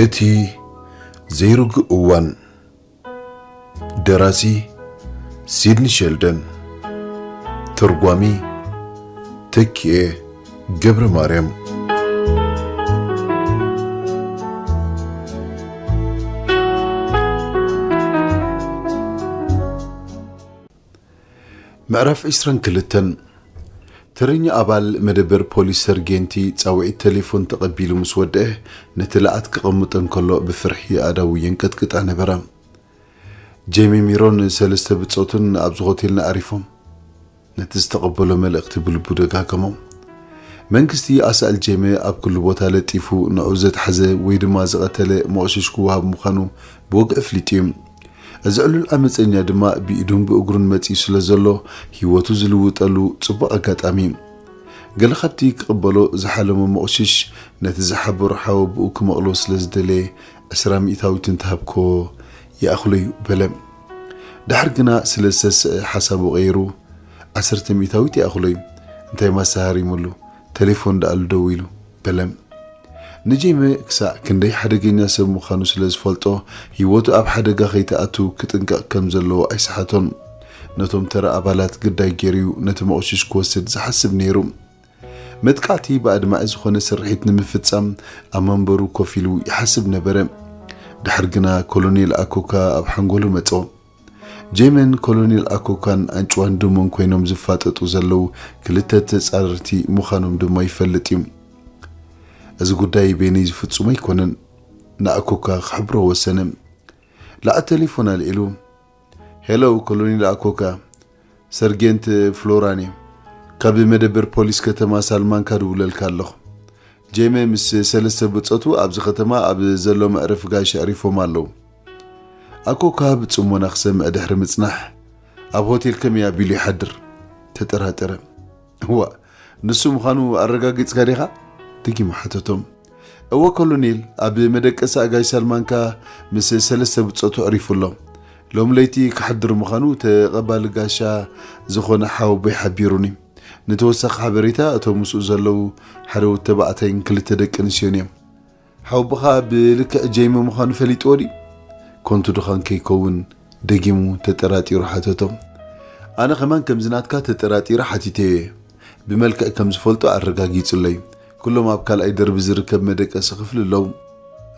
እቲ ዘይርጉእ እዋን። ደራሲ ሲድኒ ሸልደን። ተርጓሚ ተኪኤ ገብረ ማርያም። ምዕራፍ ዕስራን ክልተን። ተረኛ ኣባል መደበር ፖሊስ ሰርጌንቲ ጻውዒት ቴሌፎን ተቐቢሉ ምስ ወደአ፣ ነቲ ለዓት ክቐምጦ እንከሎ ብፍርሒ ኣእዳዉ የንቀጥቅጣ ነበራ። ጄሚ ሚሮን ሰለስተ ብጾቱን ኣብዚ ሆቴልና ኣሪፎም። ነቲ ዝተቐበሎ መልእኽቲ ብልቡ ደጋገሞ። መንግስቲ ኣሳእል ጄሚ ኣብ ኩሉ ቦታ ለጢፉ፣ ንዑ ዘትሓዘ ወይ ድማ ዝቐተለ መቑሽሽ ክወሃብ ምዃኑ ብወግዒ ኣፍሊጡ እዩ። እዚ ዕሉል ዓመፀኛ ድማ ብኢዱን ብእግሩን መፂኡ ስለ ዘሎ፣ ህይወቱ ዝልውጠሉ ፅቡቕ ኣጋጣሚ እዩ። ገለ ካብቲ ክቕበሎ ዝሓለሞ መቑሽሽ፣ ነቲ ዝሓበሮ ሓወቦኡ ክመቕሎ ስለ ዝደለየ፣ ዕስራ ሚእታዊት እንተሃብኮ ይኣኽሎ እዩ በለ። ድሓር ግና ስለ ዝሰስዐ ሓሳቡ ቀይሩ፣ ዓሰርተ ሚእታዊት ይኣኽሎ እዩ፣ እንታይ ማሳሃር ይምሉ፣ ቴሌፎን ደኣሉ ደዊሉ በለ። ንጄመ ክሳዕ ክንደይ ሓደገኛ ሰብ ምዃኑ ስለ ዝፈልጦ፣ ህይወቱ ኣብ ሓደጋ ከይትኣቱ ክጥንቀቕ ከም ዘለዎ ኣይሰሓቶን። ነቶም ተራ ኣባላት ግዳይ ገይሩ እዩ ነቲ መቑሽሽ ክወስድ ዝሓስብ ነይሩ። መጥቃዕቲ ብኣድማዒ ዝኾነ ስርሒት ንምፍጻም ኣብ መንበሩ ኮፍ ኢሉ ይሓስብ ነበረ። ድሓር ግና ኮሎኔል ኣኮካ ኣብ ሓንጎሉ መጾ። ጄመን ኮሎኔል ኣኮካን ኣንጭዋን ድሙን ኮይኖም ዝፋጠጡ ዘለዉ ክልተ ተጻረርቲ ምዃኖም ድማ ይፈልጥ እዩ። እዚ ጉዳይ በይነይ ዝፍጹም ኣይኮነን። ንኣኮካ ክሕብሮ ወሰነ። ለዓት ቴሌፎን ኣልዒሉ፣ "ሄሎ ኮሎኔል ኣኮካ፣ ሰርጌንት ፍሎራን እየ። ካብ መደበር ፖሊስ ከተማ ሳልማንካ ድውለልካ ኣለኹ። ጄመ ምስ ሰለስተ ብጾቱ ኣብዚ ከተማ ኣብ ዘሎ መዕረፊ ጋይሽ ኣዕሪፎም ኣለዉ።" ኣኮካ ብጽሞና ክሰምዕ ድሕሪ ምጽናሕ፣ "ኣብ ሆቴል ከመይ ኣቢሉ ይሓድር?" ተጠራጠረ። "እዋእ፣ ንሱ ምዃኑ ኣረጋጊጽካ ዲኻ?" ደጊሙ ሓተቶም። "እወ ኮሎኔል፣ ኣብ መደቀሲ ኣጋይሽ ሳልማንካ ምስ ሰለስተ ብጾቱ ኣዕሪፉ ኣሎ። ሎም ለይቲ ክሓድር ምዃኑ ተቐባሊ ጋሻ ዝኾነ ሓወቦይ ሓቢሩኒ። ንተወሳኺ ሓበሬታ እቶም ምስኡ ዘለዉ ሓደ ወዲ ተባዕታይን ክልተ ደቂ ኣንስትዮን እዮም። ሓወቦኻ ብልክዕ ጄሚ ምዃኑ ፈሊጥዎ ድዩ?" ኮንቱ ድኻን ከይከውን ደጊሙ ተጠራጢሩ ሓተቶ። "ኣነ ከማን ከምዚ ናትካ ተጠራጢረ ሓቲተዮ እየ። ብመልክዕ ከም ዝፈልጦ ኣረጋጊጹለይ። ኩሎም ኣብ ካልኣይ ደርቢ ዝርከብ መደቀሲ ክፍሊ ኣለዉ።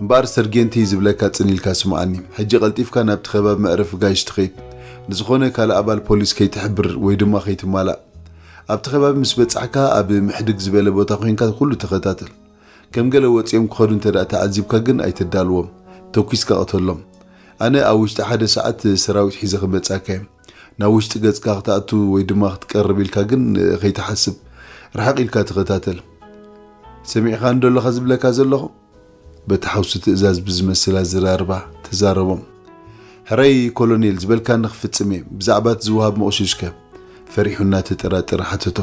እምበኣር ሰርጌንቲ ዝብለካ ጽን ኢልካ ስምዓኒ። ሕጂ ቀልጢፍካ ናብቲ ከባቢ መዕረፊ ጋይሽ ትኸይድ። ንዝኾነ ካልእ ኣባል ፖሊስ ከይትሕብር ወይ ድማ ከይትማላእ። ኣብቲ ከባቢ ምስ በጻሕካ ኣብ ምሕድግ ዝበለ ቦታ ኮይንካ ኩሉ ተኸታተል። ከም ገለ ወጺኦም ክኸዱ እንተ ደኣ ተዓዚብካ ግን ኣይተዳልዎም። ተኲስካ ቅተሎም። ኣነ ኣብ ውሽጢ ሓደ ሰዓት ሰራዊት ሒዘ ክመጻካ እየ። ናብ ውሽጢ ገጽካ ክትኣቱ ወይ ድማ ክትቀርብ ኢልካ ግን ከይትሓስብ። ርሕቕ ኢልካ ተኸታተል። ሰሚዕካኒ ዶ ኣለኻ ዝብለካ ዘለኹ?" በቲ ሓውሲ ትእዛዝ ብዝመስል ኣዘራርባ ተዛረቦም። "ሕራይ ኮሎኔል፣ ዝበልካኒ ክፍጽም እየ። ብዛዕባ እቲ ዝወሃብ መቑሽሽከ?" ፈሪሑ እናተጠራጠረ ሓተቶ።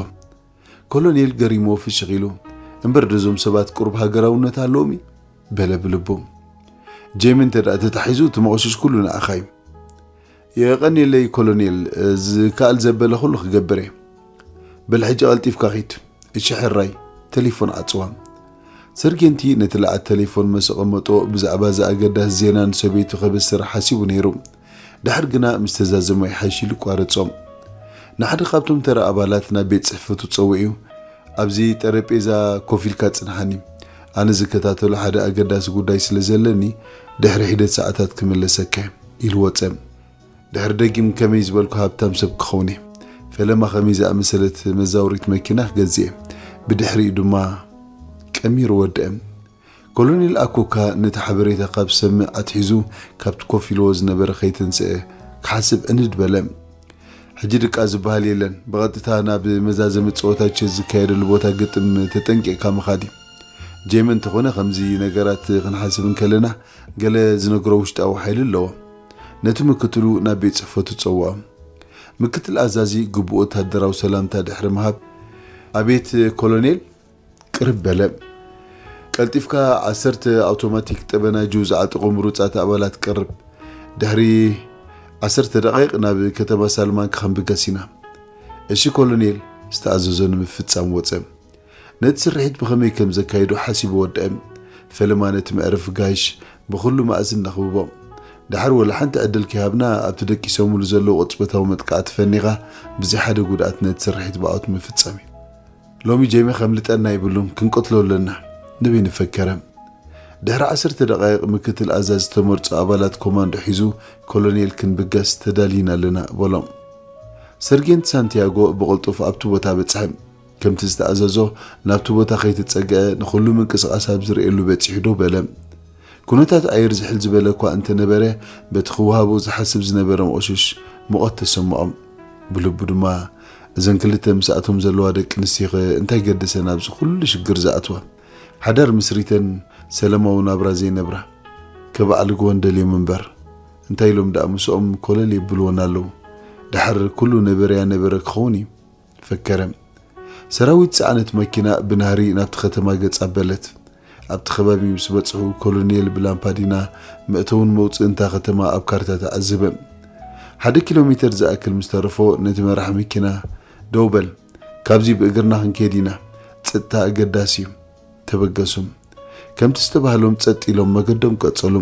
ኮሎኔል ገሪምዎ ፍሽኽ ኢሉ፣ "እምበር ደዞም ሰባት ቁሩብ ሃገራውነት ኣለዎም እዩ?" በለ ብልቡ። "ጄሚ እንተ ደኣ ተታሒዙ፣ እቲ መቑሽሽ ኩሉ ንዓኻ እዩ።" "የቐንየለይ ኮሎኔል፣ ዝከኣል ዘበለ ኩሉ ክገብር እየ። በል ሕጂ ቀልጢፍካ ኺድ።" "እሺ ሕራይ።" ቴሌፎን ዓጽዋ። ሰርጌንቲ ነቲ ለዓት ቴሌፎን መሰቐመጦ ብዛዕባ እዚ ኣገዳሲ ዜና ንሰበይቱ ከበስር ሓሲቡ ነይሩ። ድሕር ግና ምስ ተዛዘሞ ይሓይሽ ኢሉ ቋረጾም። ንሓደ ካብቶም ተራ ኣባላት ናብ ቤት ጽሕፈቱ ጸዊዑ፣ "ኣብዚ ጠረጴዛ ኮፍ ኢልካ ጽንሓኒ፣ ኣነ ዝከታተሎ ሓደ ኣገዳሲ ጉዳይ ስለ ዘለኒ፣ ድሕሪ ሒደት ሰዓታት ክምለሰካ እየ" ኢሉ ወጸ። ድሕሪ ደጊም ከመይ ዝበልኩ ሃብታም ሰብ ክኸውን እየ? ፈለማ ከመይ ዝኣመሰለት መዛወሪት መኪና ክገዝእ እየ። ብድሕሪኡ ድማ ቀሚሩ ወደአ። ኮሎኔል ኣኮካ ነቲ ሓበሬታ ካብ ዝሰምዕ ኣትሒዙ ካብቲ ኮፍ ኢልዎ ዝነበረ ከይተንስአ ክሓስብ ዕንድ በለ። "ሕጂ ድቃ ዝበሃል የለን፣ ብቐጥታ ናብ መዛዘሚ ጸወታ ቸስ ዝካየደሉ ቦታ ግጥም ተጠንቂቕካ ምኻድ እዩ። ጄሚ እንተኾነ ከምዚ ነገራት ክንሓስብ እንከለና ገለ ዝነግሮ ውሽጣዊ ሓይሊ ኣለዎ።" ነቲ ምክትሉ ናብ ቤት ጽሕፈቱ ጸውዖ። ምክትል ኣዛዚ ግቡእ ወተሃደራዊ ሰላምታ ድሕሪ ምሃብ፣ "ኣቤት ኮሎኔል?" ቅርብ በለ። "ቀልጢፍካ ዓሰርተ ኣውቶማቲክ ጠበናጁ ዝዓጠቑ ምሩጻት ኣባላት ቀርብ። ድሕሪ ዓሰርተ ደቓይቕ ናብ ከተማ ሳልማንካ ክንብገስ ኢና።" "እሺ ኮሎኔል።" ዝተኣዘዞ ንምፍጻም ወጸ። ነቲ ስርሒት ብኸመይ ከም ዘካይዶ ሓሲቡ ወደአ። ፈለማ ነቲ መዕርፊ ጋይሽ ብኹሉ መኣዝን ነኽብቦ። ደሓር ወላ ሓንቲ ዕድል ከይሃብና ኣብቲ ደቂሶምሉ ዘለዉ ቅጽበታዊ መጥቃዕቲ ፈኒኻ ብዘይ ሓደ ጉድኣት ነቲ ስርሒት ብዓወት ምፍጻም እዩ። ሎሚ ጄሚ ከምልጠና ይብሉን ክንቀትሎ ኣለና ንብል ፈከረ። ድሕሪ ዓሰርተ ደቓይቕ ምክትል ኣዛዚ ዝተመርጹ ኣባላት ኮማንዶ ሒዙ ኮሎኔል ክንብገስ ተዳሊና ኣለና በሎም። ሰርጌንት ሳንቲያጎ ብቕልጡፍ ኣብቲ ቦታ በጽሐ። ከምቲ ዝተኣዘዞ ናብቲ ቦታ ከይተጸግዐ ንኹሉ ምንቅስቓስ ኣብ ዝርእየሉ በጺሑ ደው በለ። ኩነታት ኣየር ዝሕል ዝበለ እኳ እንተነበረ በቲ ክወሃቦ ዝሓስብ ዝነበረ መቑሽሽ ሙቐት ተሰምዖም። ብልቡ ድማ እዘን ክልተ ምስኣቶም ዘለዋ ደቂ ኣንስትዮኸ እንታይ ገደሰን ኣብዚ ኩሉ ሽግር ዝኣትዋ? ሓዳር ምስሪተን ሰላማዊ ናብራ ዘይነብራ ከበዓልግወን ደልዮም እምበር እንታይ ኢሎም ደኣ ምስኦም ኮለል የብልወን ኣለዉ? ደሓር ኩሉ ነበረያ ነበረ ክኸውን እዩ። ፈከረ። ሰራዊት ጽዓነት መኪና ብናህሪ ናብቲ ከተማ ገጽ ኣበለት። ኣብቲ ከባቢ ምስ በጽሑ ኮሎኔል ብላምፓዲና መእተውን መውጽእንታ ከተማ ኣብ ካርታ ተዓዘበ። ሓደ ኪሎ ሜተር ዝኣክል ምስ ተረፎ ነቲ መራሕ መኪና ደው በል፣ ካብዚ ብእግርና ክንከይድ ኢና፣ ጸጥታ ኣገዳሲ እዩ። ተበገሱ። ከምቲ ዝተባህሎም ጸጥ ኢሎም መገዶም ቀጸሉ።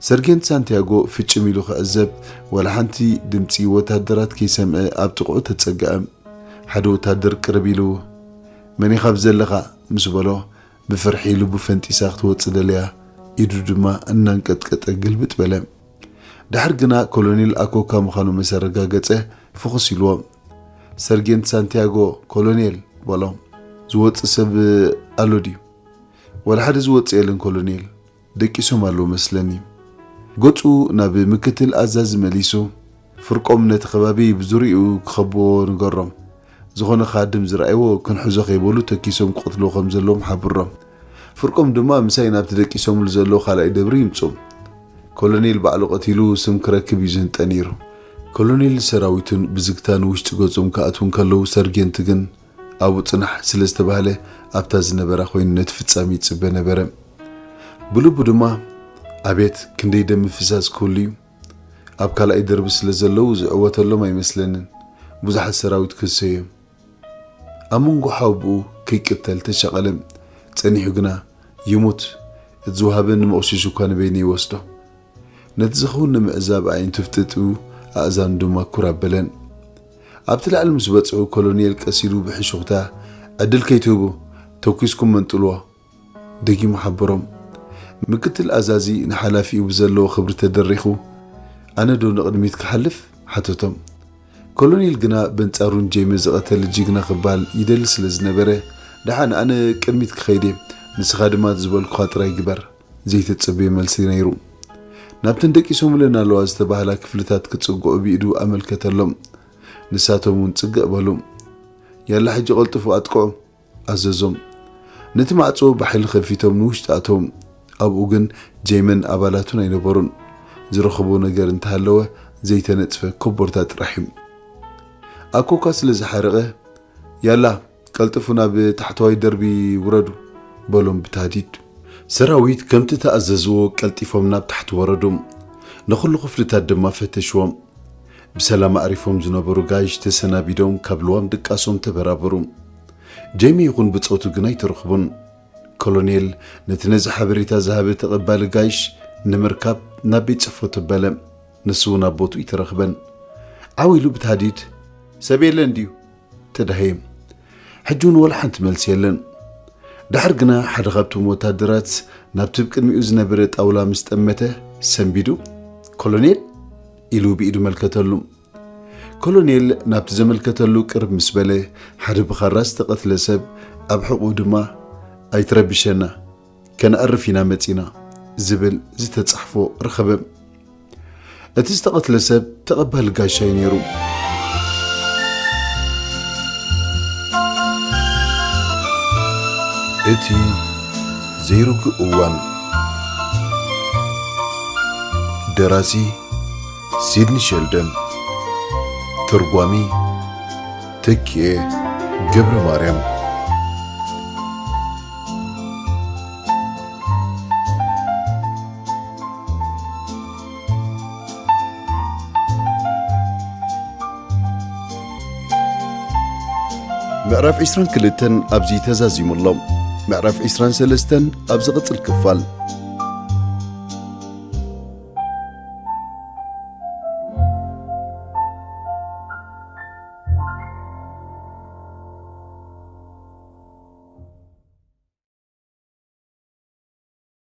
ሰርጌንት ሳንቲያጎ ፍጭም ኢሉ ክዕዘብ ዋላ ሓንቲ ድምጺ ወታደራት ከይሰምዐ ኣብ ጥቕዑ ተጸግዐ። ሓደ ወታደር ቅርብ ኢሉ መን ኢኻ ኣብዚ ዘለኻ ምስ በሎ ብፍርሒ ልቡ ፈንጢሳ ክትወጽእ ደልያ ኢዱ ድማ እናንቀጥቀጠ ግልብጥ በለ። ድሓር ግና ኮሎኔል ኣኮካ ምዃኑ ምስ ኣረጋገጸ ፍኹስ ኢልዎ። ሰርጌንት ሳንቲያጎ፣ ኮሎኔል በሎ። ዝወጽእ ሰብ ኣሎ ድዩ? ዋላ ሓደ ዝወጽእ የለን ኮሎኔል። ደቂሶም ኣለዉ መስለኒ። ገጹ ናብ ምክትል ኣዛዚ መሊሱ፣ ፍርቆም ነቲ ከባቢ ብዙርይኡ ክኸብዎ ንገሮም። ዝኾነ ካድም ዝረኣይዎ ክንሕዞ ከይበሉ ተኪሶም ክቐትልዎ ከም ዘለዎም ሓብሮም። ፍርቆም ድማ ምሳይ ናብቲ ደቂሶምሉ ዘለዉ ካልኣይ ደብሪ ይምጹ። ኮሎኔል ባዕሉ ቀቲሉ ስም ክረክብ እዩ ዝህንጠ ነይሩ። ኮሎኔል ሰራዊቱን ብዝግታ ንውሽጢ ገጾም ክኣትዉ እንከለዉ ሰርጌንት ግን ኣብኡ ጽናሕ ስለ ዝተባህለ ኣብታ ዝነበራ ኮይኑ ነቲ ፍጻሜ ይጽበ ነበረ። ብልቡ ድማ ኣቤት ክንደይ ደም ምፍሳስ ክህሉ እዩ። ኣብ ካልኣይ ደርቢ ስለ ዘለዉ ዝዕወተሎም ኣይመስለንን። ብዙሓት ሰራዊት ክህሰዮም። ኣብ መንጎ ሓውብኡ ከይቅተል ተሻቐለ። ጸኒሑ ግና ይሙት እቲ ዝወሃበኒ መቑሽሽ እኳ ንበይነ ይወስዶ። ነቲ ዝኸውን ንምዕዛብ ኣዒንቱ ፍጥጥ ኢሉ ኣእዛኑ ድማ ኩር ኣበለን። ኣብቲ ላዕሊ ምስ በጽሑ ኮሎኔል ቀስ ኢሉ ብሕሹኽታ ዕድል ከይትህቡ ተኲስኩም መንጥልዎ። ደጊሙ ሓበሮም። ምክትል ኣዛዚ ንሓላፊኡ ብዘለዎ ክብሪ ተደሪኹ፣ ኣነ ዶ ንቕድሚት ክሓልፍ? ሓተቶም። ኮሎኔል ግና በንጻሩ ንጄሚ ዝቐተለ ጅግና ክበሃል ይደሊ ስለ ዝነበረ፣ ደሓን ኣነ ቅድሚት ክኸይድ እየ፣ ንስኻ ድማ ዝበልኩኻ ጥራይ ግበር ዘይተጸበዮ መልሲ ነይሩ። ናብተን ደቂሶምለን ኣለዋ ዝተባህላ ክፍልታት ክጽግዑ ብኢዱ ኣመልከተሎም። ንሳቶም እውን ጽግዕ በሉ። ያላ ሕጂ ቀልጥፉ ኣጥቅዑ። ኣዘዞም። ነቲ ማዕጾ ብሓይሊ ከፊቶም ንውሽጢ ኣተዉ። ኣብኡ ግን ጄመን ኣባላቱን ኣይነበሩን። ዝረኸቦ ነገር እንተሃለወ ዘይተነጽፈ ኮቦርታ ጥራሕ እዩ። ኣኮካ ስለ ዝሓረቐ ያላ ቀልጥፉ ናብ ታሕተዋይ ደርቢ ውረዱ በሎም ብታህዲድ። ሰራዊት ከምቲ ተኣዘዝዎ ቀልጢፎም ናብ ታሕቲ ወረዱ። ንኹሉ ክፍልታት ድማ ፈተሽዎም። ብሰላም ኣዕሪፎም ዝነበሩ ጋይሽ ተሰናቢዶም ካብ ልዋም ድቃሶም ተበራበሩ። ጄሚ ይኹን ብጾቱ ግን ኣይተረኽቡን። ኮሎኔል ነቲ ነዚ ሓበሬታ ዝሃበ ተቐባሊ ጋይሽ ንምርካብ ናብ ቤት ጽሕፈቱ በለ። ንሱ እውን ኣብ ቦትኡ ኣይተረኽበን። ዓው ኢሉ ብታህዲድ ሰብ የለን ድዩ? ተዳህየ። ሕጂ እውን ወላ ሓንቲ መልሲ የለን። ድሓር ግና ሓደ ካብቶም ወታደራት ናብቲ ብቅድሚኡ ዝነበረ ጣውላ ምስ ጠመተ ሰንቢዱ፣ ኮሎኔል ኢሉ ብኢዱ መልከተሉ። ኮሎኔል ናብቲ ዘመልከተሉ ቅርብ ምስ በለ ሓደ ብኻራ ዝተቐትለ ሰብ ኣብ ሕቑኡ ድማ ኣይትረብሸና ከነዕርፍ ኢና መጺና ዝብል ዝተጻሕፎ ረኸበ። እቲ ዝተቐትለ ሰብ ተቐባሊ ጋሻ እዩ ነይሩ። እቲ ዘይርግእ እዋን። ደራሲ ሲድኒ ሸልደን። ተርጓሚ ተኪኤ ገብረ ማርያም። ምዕራፍ ዕስራን ክልተን ኣብዚ ተዛዚሙ ኣሎ። ምዕራፍ ዕስራን ሰለስተን ኣብ ዝቕጽል ክፋል።